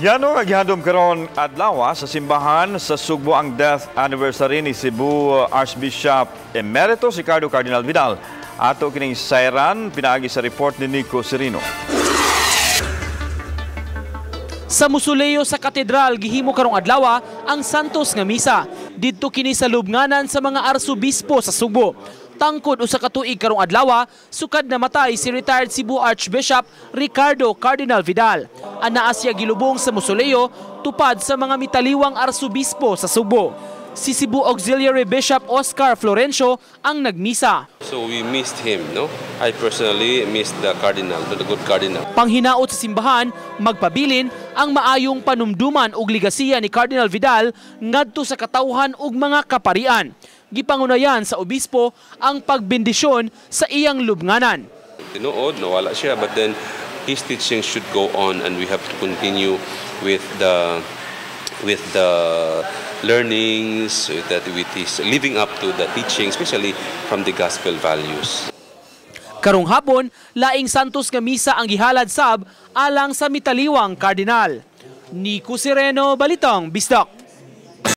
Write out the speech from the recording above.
Yano nga gihandom karon adlaw sa simbahan sa Sugbo ang death anniversary ni Cebu Archbishop Emeritus Ricardo Cardinal Vidal. Ato kining sayran pinaagi sa report ni Nico Serino. Sa musuleyo sa katedral gihimo karong adlaw ang Santos nga misa. Didto kini sa lubnganan sa mga arsobispo sa Sugbo. Tangkod 1 ka tuig karong adlaw sukad namatay si retired Cebu Archbishop Ricardo Cardinal Vidal. Anaa siya gilubong sa musuleyo tupad sa mga mitaliwang arsobispo sa Sugbo. Si Cebu Auxiliary Bishop Oscar Florencio ang nagmisa. So we missed him, no? I personally missed the cardinal, the good cardinal. Panghinaot sa simbahan, magpabilin ang maayong panumduman ug ligasiya ni Cardinal Vidal ngadto sa katawhan ug mga kaparian. Gipangunayan sa obispo ang pagbendisyon sa iyang lubnganan. Tinuod, nawala siya, but then his teachings should go on and we have to continue with the learnings, with his living up to the teachings, especially from the gospel values. Karong hapon, laing Santos nga misa ang gihalad sab alang sa mitaliwang kardinal. Nico Sereno, Balitang Bisdak.